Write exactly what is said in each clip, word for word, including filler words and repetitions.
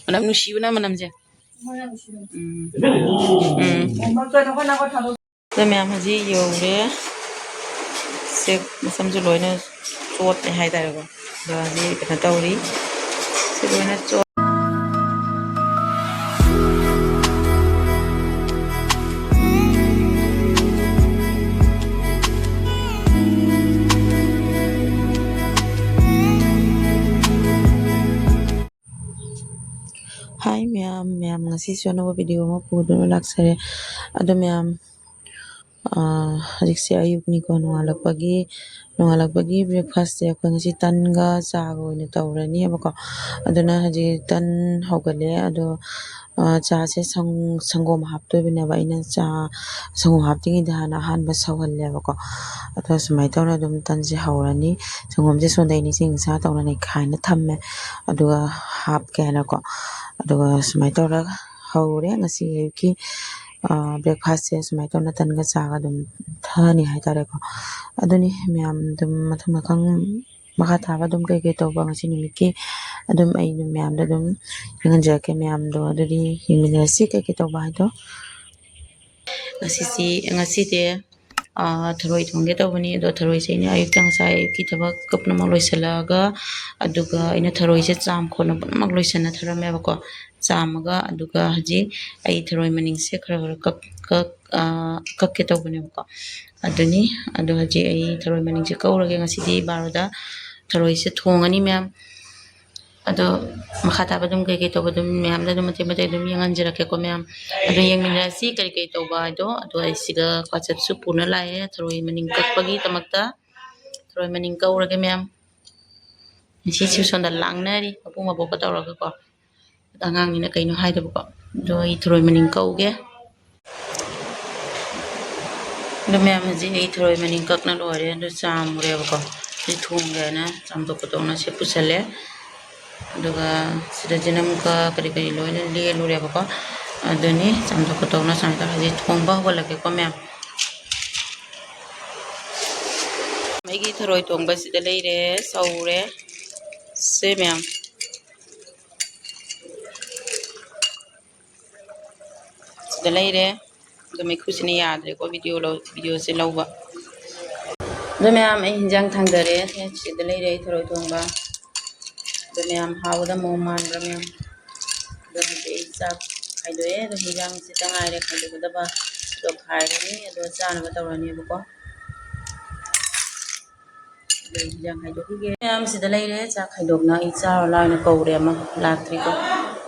ꯃꯅꯝ ꯅꯨꯡꯁꯤꯕꯅ ꯃꯅꯝꯁꯦ꯫ ꯎꯝ꯫ ꯎꯝ꯫ ꯑꯗꯣ ꯃꯌꯥꯝ ꯍꯧꯖꯤꯛ ꯌꯧꯔꯦ꯫ ꯁꯦ ꯃꯁꯝꯁꯨ ꯂꯣꯏꯅ ꯆꯣꯠꯂꯦ ꯍꯥꯏꯇꯥꯔꯦꯀꯣ꯫ ꯑꯗꯣ ꯍꯧꯖꯤꯛ ꯀꯩꯅꯣ ꯇꯧꯔꯤ꯫ ꯁꯤ ꯂꯣꯏꯅ ꯆꯣꯠ- ꯍꯥꯏ ꯃꯌꯥꯝ, ꯃꯌꯥꯝ ꯉꯁꯤꯁꯨ ꯑꯅꯧꯕ video ꯑꯃ ꯄꯨꯗꯨꯅ ꯂꯥꯛꯆꯔꯦ꯫ ꯑꯗꯣ ꯃꯌꯥꯝ, ꯑꯥ, ꯍꯧꯖꯤꯛꯁꯦ ꯑꯌꯨꯛꯅꯤꯀꯣ, ꯅꯣꯡꯉꯥꯜꯂꯛꯄꯒꯤ, ꯅꯣꯡꯉꯥꯜꯂꯛꯄꯒꯤ breakfastꯁꯦ ꯑꯩꯈꯣꯏ ꯉꯁꯤ ꯇꯟꯒ ꯆꯥꯒ ꯑꯣꯏꯅ ꯇꯧꯔꯅꯦꯕꯀꯣ꯫ ꯑꯗꯨꯅ ꯍꯧꯖꯤꯛ ꯇꯟ ꯍꯧꯒꯠꯂꯦ꯫ ꯑꯗꯣ, ꯑꯥ, ꯆꯥꯁꯦ ꯁꯪ-, ꯁꯪꯒꯣꯝ ꯍꯥꯞꯇꯣꯏꯕꯅꯦꯕ꯫ ꯑꯩꯅ ꯆꯥ, ꯁꯪꯒꯣꯝ ꯍꯥꯞꯇ꯭ꯔꯤꯉꯩꯗ ꯍꯥꯟꯅ ꯑꯍꯥꯟꯕ ꯁꯧꯍꯜꯂꯦꯕꯀꯣ꯫ ꯑꯗꯣ ꯁꯨꯃꯥꯏꯅ ꯇꯧꯅ ꯑꯗꯨꯝ ꯇꯟꯁꯦ ꯍꯧꯔꯅꯤ꯫ ꯁꯪꯒꯣꯝꯁꯦ ꯁꯣꯝꯗ ꯑꯩꯅ ꯏꯁꯤꯡ ꯑꯁꯥ ꯇꯧꯅ ꯅꯩꯈꯥꯏꯅ ꯊꯝꯃꯦ꯫ ꯑꯗꯨꯒ ꯍꯥꯞꯀꯦ ꯍꯥꯏꯅꯀꯣ꯫ ꯑꯗꯨꯒ ꯁꯨꯃꯥꯏꯅ ꯇꯧꯔꯒ ꯍꯧꯔꯦ ꯉꯁꯤ ꯑꯌꯨꯛꯀꯤ, ꯑꯥ, breakfastꯁꯦ꯫ ꯁꯨꯃꯥꯏꯅ ꯇꯧꯅ ꯇꯟꯒ ꯆꯥꯒ ꯑꯗꯨꯝ ꯊꯛꯑꯅꯤ ꯍꯥꯏꯇꯥꯔꯦꯀꯣ꯫ ꯑꯗꯨꯅꯤ ꯃꯌꯥꯝ ꯑꯗꯨꯝ ꯃꯊꯪ ꯃꯊꯪ ꯃꯈꯥ ꯇꯥꯕ ꯑꯗꯨꯝ ꯀꯩꯀꯩ ꯇꯧꯕ ꯉꯁꯤ ꯅꯨꯃꯤꯠꯀꯤ ꯑꯗꯨꯝ ꯑꯩ ꯑꯗꯨꯝ ꯃꯌꯥꯝꯗ ꯑꯗꯨꯝ ꯌꯦꯡꯍꯟꯖꯔꯛꯀꯦ꯫ ꯃꯌꯥꯝꯗꯣ ꯑꯗꯨꯗꯤ ꯌꯦꯡꯃꯤꯟꯅꯔꯁꯤ ꯀꯩꯀꯩ ꯇꯧꯕ ꯍꯥꯏꯗꯣ꯫ ꯉꯁꯤꯁꯤ, ꯉꯁꯤꯗꯤ, ꯑꯥ, ꯊꯔꯣꯏ ꯊꯣꯡꯒꯦ ꯇꯧꯕꯅꯤ꯫ ꯑꯗꯣ ꯊꯔꯣꯏꯁꯦ ꯑꯩꯅ ꯑꯌꯨꯛꯇ ꯉꯁꯥꯏ ꯑꯌꯨꯛꯀꯤ ꯊꯕꯛ ꯄꯨꯝꯅꯃꯛ ꯂꯣꯏꯁꯤꯜꯂꯛꯑꯒ, ꯑꯗꯨꯒ ꯑꯩꯅ ꯊꯔꯣꯏꯁꯦ ꯆꯥꯝ ꯈꯣꯠꯅ ꯄꯨꯝꯅꯃꯛ ꯂꯣꯏꯁꯤꯟꯅ ꯊꯔꯝꯃꯦꯕꯀꯣ꯫ ꯆꯥꯝꯃꯒ, ꯑꯗꯨꯒ ꯍꯧꯖꯤꯛ ꯑꯩ ꯊꯔꯣꯏ ꯃꯅꯤꯡꯁꯦ ꯈꯔ ꯈꯔ ꯀꯛ-, ꯀꯛ-, ꯑꯥ, ꯀꯛꯀꯦ ꯇꯧꯕꯅꯦꯕꯀꯣ꯫ ꯑꯗꯨꯅꯤ, ꯑꯗꯣ ꯍꯧꯖꯤꯛ ꯑꯩ ꯊꯔꯣꯏ ꯃꯅꯤꯡꯁꯦ ꯀꯛꯎꯔꯒꯦ ꯉꯁꯤꯗꯤ ꯕꯥꯔꯣꯗ꯫ ꯊꯔꯣꯏꯁꯦ ꯊꯣꯡꯉꯅꯤ ꯃꯌꯥꯝ꯫ ꯑꯗꯣ ꯃꯈꯥ ꯇꯥꯕ ꯑꯗꯨꯝ ꯀꯩꯀꯩ ꯇꯧꯕ ꯑꯗꯨꯝ ꯃꯌꯥꯝꯗ ꯑꯗꯨꯝ ꯃꯇꯦꯛ ꯃꯇꯦꯛ ꯑꯗꯨꯝ ꯌꯦꯡꯍꯟꯖꯔꯛꯀꯦꯀꯣ ꯃꯌꯥꯝ꯫ ꯑꯗꯣ ꯌꯦꯡꯃꯤꯟꯅꯔꯁꯤ ꯀꯔꯤ ꯀꯔꯤ ꯇꯧꯕ ꯍꯥꯏꯗꯣ꯫ ꯑꯗꯣ ꯑꯩ ꯁꯤꯗ ꯋꯥꯆꯞꯁꯨ ꯄꯨꯅ ꯂꯥꯛꯑꯦ ꯊꯔꯣꯏ ꯃꯅꯤꯡ ꯀꯛꯄꯒꯤꯗꯃꯛꯇ꯫ ꯊꯔꯣꯏ ꯃꯅꯤꯡ ꯀꯛꯎꯔꯒꯦ ꯃꯌꯥꯝ꯫ ꯉꯁꯤꯁꯨ ꯁꯣꯝꯗ ꯂꯥꯡꯅꯔꯤ ꯃꯄꯨ ꯃꯕꯣꯛꯀ ꯇꯧꯔꯒꯀꯣ꯫ ꯑꯉꯥꯡꯅꯤꯅ ꯀꯩꯅꯣ ꯍꯥꯏꯗꯕꯀꯣ꯫ ꯑꯗꯣ ꯑꯩ ꯊꯔꯣꯏ ꯃꯅꯤꯡ ꯀꯛꯎꯒꯦ꯫ ꯑꯗꯣ ꯃꯌꯥꯝ ꯍꯧꯖꯤꯛ ꯑꯩ ꯊꯔꯣꯏ ꯃꯅꯤꯡ ꯀꯛꯅ ꯂꯣꯏꯔꯦ꯫ ꯑꯗꯨ ꯆꯥꯝꯃꯨꯔꯦꯕꯀꯣ꯫ ꯑꯗꯨ ꯊꯣꯡꯒꯦꯅ ꯆꯥꯝꯊꯣꯛ ꯈꯣꯠꯇꯣꯛꯅ ꯁꯤ ꯄꯨꯁꯜꯂꯦ꯫ ꯑꯗꯨꯒ ꯁꯤꯗ ꯖꯤꯅꯝꯒ ꯀꯔꯤ ꯀꯔꯤ ꯂꯣꯏꯅ ꯂꯦꯜꯂꯨꯔꯦꯕꯀꯣ꯫ ꯑꯗꯨꯅꯤ ꯆꯥꯝꯊꯣꯛ ꯈꯣꯠꯇꯣꯛꯅ ꯁꯨꯃꯥꯏꯅ ꯇꯧꯔ ꯍꯧꯖꯤꯛ ꯊꯣꯡꯕ ꯍꯧꯒꯠꯂꯒꯦꯀꯣ ꯃꯌꯥꯝ꯫ ꯑꯩꯒꯤ ꯊꯔꯣꯏ ꯊꯣꯡꯕꯁꯤꯗ ꯂꯩꯔꯦ, ꯁꯧꯔꯦ꯫ ꯁꯦ ꯃꯌꯥꯝ꯫ ꯂꯩꯔꯦ꯫ ꯑꯗꯣ ꯃꯩꯈꯨꯁꯤꯅ ꯌꯥꯗ꯭ꯔꯦꯀꯣ ꯚꯤꯗꯤꯑꯣ ꯂꯧ-, ꯚꯤꯗꯤꯑꯣꯁꯦ ꯂꯧꯕ꯫ ꯑꯗꯣ ꯃꯌꯥꯝ, ꯑꯩ ꯍꯤꯟꯖꯥꯡ ꯊꯥꯡꯗꯔꯦ꯫ ꯁꯤꯗ ꯂꯩꯔꯦ ꯑꯩ ꯊꯔꯣꯏ ꯊꯣꯡꯕ꯫ ꯑꯗꯣ ꯃꯌꯥꯝ ꯍꯥꯎꯒꯗꯕ ꯃꯑꯣꯡ ꯃꯥꯟꯕ꯭ꯔꯥ ꯃꯌꯥꯝ? ꯑꯗꯣ ꯍꯧꯖꯤꯛ ꯑꯩ ꯆꯥꯛ ꯈꯥꯏꯗꯣꯛꯑꯦ꯫ ꯑꯗꯣ ꯍꯤꯟꯖꯥꯡꯁꯤꯇ ꯉꯥꯏꯔꯦ ꯈꯥꯏꯗꯣꯛꯀꯗꯕ꯫ ꯑꯗꯣ ꯈꯥꯏꯔꯅꯤ, ꯑꯗꯣ ꯆꯥꯅꯕ ꯇꯧꯔꯅꯦꯕꯀꯣ꯫ ꯑꯗꯣ ꯍꯤꯟꯖꯥꯡ ꯈꯥꯏꯗꯣꯛꯈꯤꯒꯦ꯫ ꯃꯌꯥꯝ ꯁꯤꯗ ꯂꯩꯔꯦ꯫ ꯆꯥꯛ ꯈꯥꯏꯗꯣꯛꯅ ꯑꯩ ꯆꯥꯔꯣ ꯂꯥꯎꯅ ꯀꯧꯔꯦ ꯑꯃ꯫ ꯂꯥꯛꯇ꯭ꯔꯤꯀꯣ꯫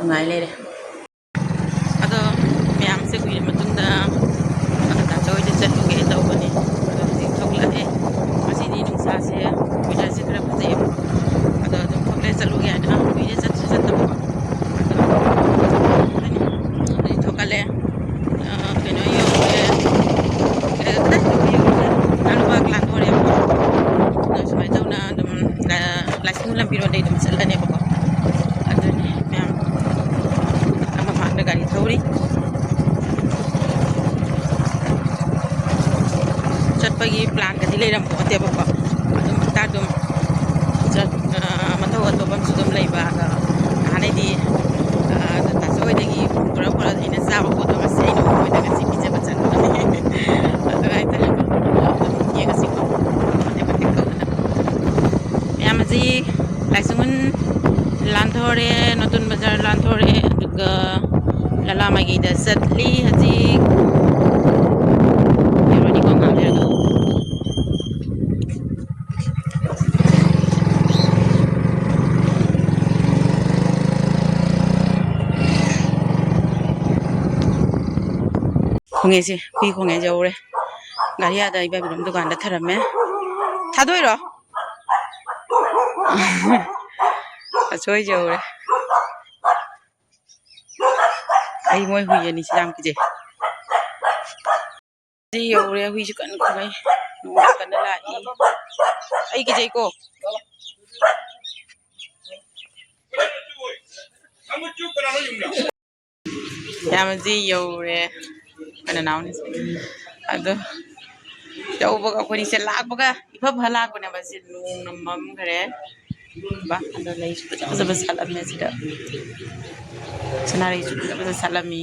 ꯉꯥꯏ ꯂꯩꯔꯦ꯫ ꯑꯗꯣ ꯃꯌꯥꯝꯁꯦ ꯀꯨꯏꯔ ꯃꯇꯨꯡꯗ ꯇꯥꯆꯧ ꯍꯣꯏꯗ ꯆꯠꯂꯨꯒꯦ ꯇꯧꯕꯅꯤ꯫ ꯑꯗꯣ ꯍꯧꯖꯤꯛ ꯊꯣꯛꯂꯛꯑꯦ꯫ ꯉꯁꯤꯗꯤ ꯅꯨꯡꯁꯥꯁꯦ, ꯋꯦꯗꯔꯁꯦ ꯈꯔ ꯐꯖꯩꯌꯦꯕ꯫ ꯑꯗꯣ ꯑꯗꯨꯝ ꯊꯣꯛꯂꯛꯑꯦ, ꯆꯠꯂꯨꯒꯦ ꯍꯥꯏꯅ꯫ ꯀꯨꯏꯔꯦ ꯆꯠꯁꯨ ꯆꯠꯇꯕꯀꯣ꯫ ꯑꯗꯣ ꯍꯧꯖꯤꯛ ꯊꯣꯛꯂꯛꯑꯦ꯫ ꯑ, ꯀꯩꯅꯣ ꯌꯧꯔꯦ꯫ ꯀꯗꯥꯏ ꯌꯧꯔꯦ? ꯂꯥꯜ ꯕꯥꯒ ꯂꯥꯟꯗꯣꯔꯦꯕꯀꯣ꯫ ꯑꯗꯣ ꯁꯨꯃꯥꯏꯅ ꯇꯧꯅ ꯑꯗꯨꯝ, ꯑ, ꯂꯥꯏꯁ꯭ꯔꯝ ꯂꯝꯕꯤꯔꯣꯝꯗꯩ ꯑꯗꯨꯝ ꯆꯠꯂꯅꯦꯕꯀꯣ꯫ ꯑꯗꯨꯅꯤ ꯃꯌꯥꯝ ꯃꯃꯥꯡꯗ ꯒꯥꯔꯤ ꯊꯧꯔꯤ꯫ ꯆꯠꯄꯒꯤ ꯄ꯭ꯂꯥꯟꯒꯗꯤ ꯂꯩꯔꯝꯄꯣꯠꯇꯦꯕꯀꯣ꯫ ꯑꯗꯨꯝ ꯍꯦꯛꯇ ꯑꯗꯨꯝ ꯆꯠ-, ꯑ, ꯃꯊꯧ ꯑꯇꯣꯞꯄ ꯑꯃꯁꯨ ꯑꯗꯨꯝ ꯂꯩꯕ꯫ ꯑꯗꯣ ꯅꯍꯥꯟꯅꯩꯗꯤ, ꯑ, ꯇꯥꯆꯧ ꯍꯣꯏꯗꯒꯤ ꯄꯨꯔ ꯄꯨꯔ ꯑꯩꯅ ꯆꯥꯕ ꯄꯣꯠꯇꯣ ꯉꯁꯤ ꯑꯩꯅ ꯃꯣꯏꯗ ꯉꯁꯤ ꯄꯤꯖꯕ ꯆꯠꯄꯅꯦ꯫ ꯑꯗꯨ ꯍꯥꯏꯇꯥꯔꯦ꯫ ꯑꯗꯨꯝ ꯌꯦꯡꯉꯁꯤꯀꯣ꯫ ꯃꯇꯦꯛ ꯃꯇꯦꯛ ꯇꯧꯗꯅ꯫ ꯃꯌꯥꯝ ꯑꯁꯤ ꯂꯥꯏꯁ꯭ꯔꯝ ꯂꯥꯟꯊꯣꯔꯦ, ꯅꯣꯇꯨꯟ ꯕꯖꯥꯔ ꯂꯥꯟꯊꯣꯔꯦ, ꯑꯗꯨꯒ ꯂꯂꯥ ꯃꯥꯏꯀꯩꯗ ꯆꯠꯂꯤ ꯍꯧꯖꯤꯛ꯫ ꯌꯧꯔꯅꯤꯀꯣ ꯉꯥꯏꯍꯥꯛ ꯂꯩꯔꯒ꯫ ꯈꯣꯡꯉꯦꯁꯦ, ꯍꯨꯏ ꯈꯣꯡꯉꯦ ꯌꯧꯔꯦ꯫ ꯒꯥꯔꯤ ꯑꯥꯗ ꯏꯕꯥꯏ ꯕꯤꯅꯣꯝ ꯗꯨꯀꯥꯟꯗ ꯊꯔꯝꯃꯦ꯫ ꯊꯥꯗꯣꯛꯏꯔꯣ? ꯑꯁꯣꯏ ꯌꯧꯔꯦ꯫ ꯑꯩ ꯃꯣꯏ ꯍꯨꯏ ꯑꯅꯤꯁꯤ ꯌꯥꯝ ꯀꯤꯖꯩ꯫ ꯁꯤ ꯌꯧꯔꯦ, ꯍꯨꯏꯁꯨ ꯀꯟꯅ ꯈꯣꯡꯉꯛꯏ꯫ ꯅꯣꯡꯁꯨ ꯀꯟꯅ ꯂꯥꯛꯏ꯫ ꯑꯩ ꯀꯤꯖꯩꯀꯣ꯫ ꯌꯥꯝꯕꯁꯤ ꯌꯧꯔꯦ꯫ ꯑꯩꯈꯣꯏ ꯅꯅꯥꯎꯅꯤꯁꯦ꯫ ꯑꯗꯣ ꯌꯧꯕꯒ ꯑꯩꯈꯣꯏꯅꯤꯁꯦ ꯂꯥꯛꯄꯒ ꯏꯐ ꯐ ꯂꯥꯛꯄꯅꯦꯕ꯫ ꯁꯤ ꯅꯣꯡꯅ ꯃꯝꯈ꯭ꯔꯦ꯫ ꯕꯥ, ꯑꯗꯣ ꯂꯩꯁꯨ ꯐꯖ ꯐꯖꯕ ꯁꯥꯠꯂꯝꯃꯦ ꯁꯤꯗ꯫ ꯁꯅꯥꯔꯩꯁꯨ ꯐꯖ ꯐꯖ ꯁꯥꯠꯂꯝꯃꯤ꯫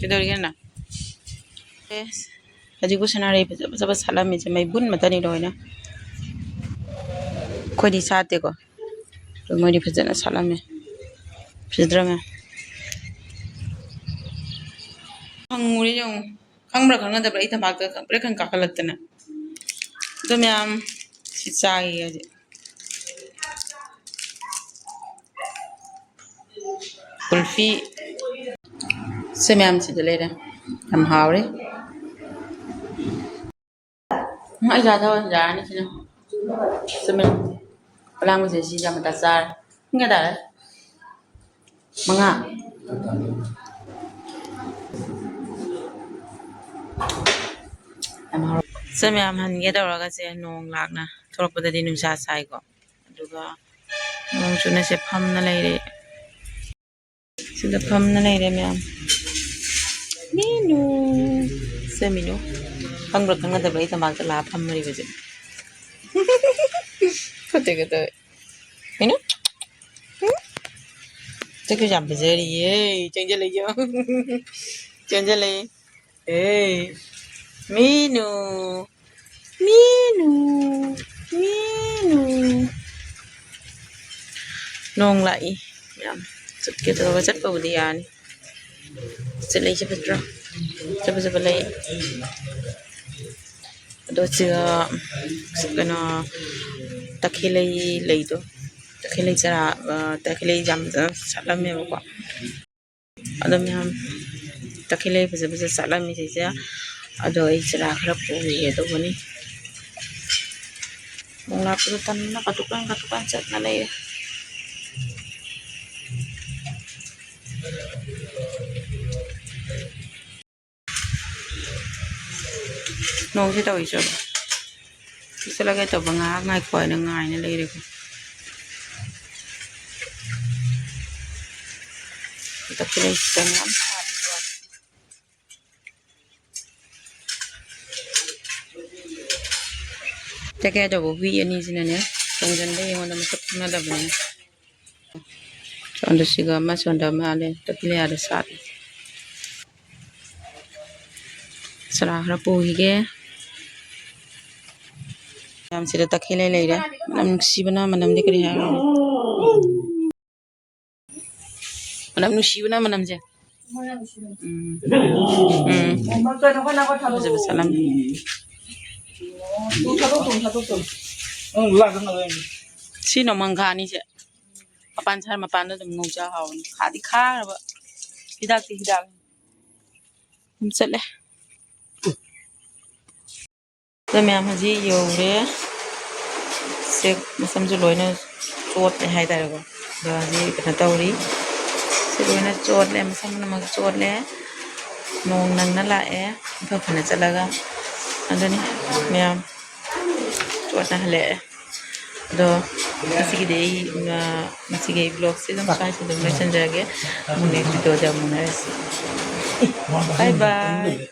ꯀꯩꯗꯧꯔꯤꯒꯦ ꯅꯪ? ꯑꯦ, ꯍꯧꯖꯤꯛꯄꯨ ꯁꯅꯥꯔꯩ ꯐꯖ ꯐꯖꯕ ꯁꯥꯠꯂꯝꯃꯤꯁꯦ ꯃꯩꯕꯨꯟ ꯃꯇꯅꯤ ꯂꯣꯏꯅ꯫ ꯑꯩꯈꯣꯏꯗꯤ ꯁꯥꯠꯇꯦꯀꯣ, ꯑꯗꯣ ꯃꯣꯏꯗꯤ ꯐꯖꯅ ꯁꯥꯠꯂꯝꯃꯦ꯫ ꯐꯖꯗ꯭ꯔꯥ ꯃꯌꯥꯝ? ꯍꯪꯉꯨꯔꯦ ꯌꯦꯡꯉꯨ, ꯈꯪꯕ꯭ꯔꯥ ꯈꯪꯅꯗꯕ꯭ꯔꯥ? ꯑꯩ ꯊꯝꯄꯥꯛꯇ ꯈꯪꯄ꯭ꯔꯦꯛ ꯈꯪ ꯀꯥꯈꯠꯂꯛꯇꯅ꯫ ꯑꯗꯣ ꯃꯌꯥꯝ ꯁꯤ ꯆꯥꯏꯌꯦ ꯍꯧꯖꯤꯛ꯫ ꯀꯨꯜꯐꯤ꯫ ꯁꯦ ꯃꯌꯥꯝ ꯁꯤꯗ ꯂꯩꯔꯦ꯫ ꯌꯥꯝ ꯍꯥꯎꯔꯦ꯫ ꯎꯝ, ꯑꯩ ꯆꯥꯊꯣꯛꯑ ꯌꯥꯔꯅꯤ ꯁꯤꯅ꯫ ꯆꯨꯝꯃꯦ꯫ ꯑꯂꯥꯡꯕꯁꯦ ꯁꯤ ꯌꯥꯝ ꯃꯇꯥ ꯆꯥꯔꯦ꯫ ꯄꯨꯡ ꯀꯌꯥ ꯇꯥꯔꯦ? ꯃꯉꯥ꯫ ꯌꯥꯝ ꯍꯥꯎꯔꯦ꯫ ꯁꯦ ꯃꯌꯥꯝ ꯍꯟꯒꯦ ꯇꯧꯔꯒ ꯁꯦ ꯅꯣꯡ ꯂꯥꯛꯅ ꯊꯣꯛꯂꯛꯄꯗꯗꯤ ꯅꯨꯡꯁꯥ ꯁꯥꯏꯀꯣ꯫ ꯑꯗꯨꯒ ꯅꯣꯡ ꯆꯨꯅ ꯁꯦ ꯐꯝꯅ ꯂꯩꯔꯦ꯫ ꯁꯤꯗ ꯐꯝꯅ ꯂꯩꯔꯦ ꯃꯌꯥꯝ꯫ ꯃꯤꯅꯨ꯫ ꯁꯦ ꯃꯤꯅꯨ꯫ ꯈꯪꯕ꯭ꯔꯥ ꯈꯪꯅꯗꯕ꯭ꯔꯥ ꯑꯩ ꯇꯝꯄꯥꯛꯇ ꯂꯥꯛꯑ ꯐꯝꯃꯔꯤꯕꯁꯦ? ꯈꯣꯠꯇꯦꯒ ꯇꯧꯋꯦ꯫ ꯃꯤꯅꯨ꯫ ꯎꯝ? ꯆꯠꯈ꯭ꯔꯤꯁꯦ ꯌꯥꯝ ꯐꯖꯔꯤꯌꯦ꯫ ꯆꯦꯟꯖꯜꯂꯛꯏꯁꯦ꯫ ꯆꯦꯟꯖꯜꯂꯛꯏ꯫ ꯑꯦ, ꯃꯤꯅꯨ, ꯃꯤꯅꯨ, ꯃꯤꯅꯨ꯫ ꯅꯣꯡ ꯂꯥꯛꯏ꯫ ꯌꯥꯝ ꯆꯠꯀꯦ ꯇꯧꯔꯒ ꯆꯠꯄꯕꯨꯗꯤ ꯌꯥꯅꯤ꯫ ꯆꯠꯂꯛꯏꯁꯦ ꯐꯠꯇ꯭ꯔꯣ? ꯐꯖ ꯐꯖꯕ ꯂꯩ꯫ ꯑꯗꯣ ꯁꯤꯒ ꯀꯩꯅꯣ ꯇꯈꯦꯜꯂꯩ ꯂꯩꯗꯣ, ꯇꯈꯦꯜꯂꯩ ꯆꯔꯥ, ꯑ, ꯇꯈꯦꯜꯂꯩ ꯌꯥꯝ ꯐꯖꯅ ꯁꯥꯠꯂꯝꯃꯦꯕꯀꯣ꯫ ꯑꯗꯣ ꯃꯌꯥꯝ ꯇꯈꯦꯜꯂꯩ ꯐꯖ ꯐꯖ ꯁꯥꯠꯂꯝꯃꯤ ꯁꯤꯁꯦ꯫ ꯑꯗꯣ ꯑꯩ ꯆꯔꯥ ꯈꯔ ꯄꯨꯈꯤꯒꯦ ꯇꯧꯕꯅꯤ꯫ ꯅꯣꯡ ꯂꯥꯛꯄꯗꯣ ꯇꯟꯗꯅ ꯀꯥꯇꯨ ꯀꯥꯔꯟ ꯀꯥꯇꯨ ꯀꯥꯔꯟ ꯆꯠꯅ ꯂꯩꯔꯦ꯫ ꯅꯣꯡꯁꯦ ꯇꯧꯔꯤꯁꯦ꯫ ꯆꯠꯂꯒꯦ ꯇꯧꯕ ꯉꯥꯏꯍꯥꯛ ꯉꯥꯏꯈꯣ ꯍꯥꯏꯅ ꯉꯥꯏꯅ ꯂꯩꯔꯦꯀꯣ꯫ ꯍꯟꯗꯛꯇꯤ ꯂꯩꯁꯤꯗꯅ ꯌꯥꯝ ꯁꯥꯕ꯫ ꯆꯠꯀꯦ ꯇꯧꯕ ꯍꯨꯏ ꯑꯅꯤꯁꯤꯅꯅꯦ, ꯇꯣꯡꯁꯤꯟꯕ ꯑꯩꯉꯣꯟꯗ ꯃꯁꯛ ꯈꯪꯅꯗꯕꯅꯤꯅ꯫ ꯁꯣꯝꯗ ꯁꯤꯒ ꯑꯃ, ꯁꯣꯝꯗ ꯑꯃ ꯂꯩ꯫ ꯇꯄꯤꯂꯤꯌꯥꯗ ꯁꯥꯠꯂꯤ꯫ ꯆꯔꯥ ꯈꯔ ꯄꯨꯈꯤꯒꯦ꯫ ꯃꯌꯥꯝꯁꯤꯗ ꯇꯈꯦꯜ ꯂꯩ ꯂꯩꯔꯦ꯫ ꯃꯅꯝ ꯅꯨꯡꯁꯤꯕꯅ ꯃꯅꯝꯗꯤ ꯀꯔꯤ ꯍꯥꯏꯔꯨꯔꯅꯤ? ꯃꯅꯝ ꯅꯨꯡꯁꯤꯕꯅ ꯃꯅꯝꯁꯦ꯫ ꯎꯝ꯫ ꯎꯝ꯫ ꯐꯖꯕ ꯁꯥꯠꯂꯝꯃꯦ꯫ ꯁꯤ ꯅꯣꯡꯃꯪꯈꯥꯅꯤꯁꯦ꯫ ꯃꯄꯥꯟ ꯁꯥꯔ ꯃꯄꯥꯟꯗ ꯑꯗꯨꯝ ꯉꯧꯖ ꯍꯥꯎꯕꯅꯤ꯫ ꯈꯥꯗꯤ ꯈꯥꯈ꯭ꯔꯕ꯫ ꯍꯤꯗꯥꯛꯇꯤ ꯍꯤꯗꯥꯛ꯫ ꯑꯗꯨꯝ ꯆꯠꯂꯦ꯫ ꯑꯗꯣ ꯃꯌꯥꯝ ꯍꯧꯖꯤꯛ ꯌꯧꯔꯦ꯫ ꯁꯦ ꯃꯁꯝꯁꯨ ꯂꯣꯏꯅ ꯆꯣꯠꯂꯦ ꯍꯥꯏꯇꯥꯔꯦꯀꯣ꯫ ꯑꯗꯣ ꯍꯧꯖꯤꯛ ꯀꯩꯅꯣ ꯇꯧꯔꯤ꯫ ꯁꯤ ꯂꯣꯏꯅ ꯆꯣꯠꯂꯦ, ꯃꯁꯝ ꯄꯨꯝꯅꯃꯛ ꯆꯣꯠꯂꯦ꯫ ꯅꯣꯡ ꯅꯪꯅ ꯂꯥꯛꯑꯦ꯫ ꯃꯐꯝ ꯐꯅ ꯆꯠꯂꯒ꯫ ꯑꯗꯨꯅꯤ ꯃꯌꯥꯝ ꯆꯣꯠꯅ ꯍꯜꯂꯛꯑꯦ꯫ ꯑꯗꯣ ꯉꯁꯤꯒꯤꯗꯤ ꯑꯩ, ꯑ, ꯉꯁꯤꯒꯤ ꯑꯩ vlogꯁꯦ ꯑꯗꯨꯝ ꯁ꯭ꯋꯥꯏꯁꯤꯗ ꯑꯗꯨꯝ ꯂꯣꯏꯁꯤꯟꯖꯔꯒꯦ꯫ ꯑꯃꯨꯛ next videoꯗ ꯑꯃꯨꯛ ꯎꯅꯔꯁꯤ꯫ Bye bye꯫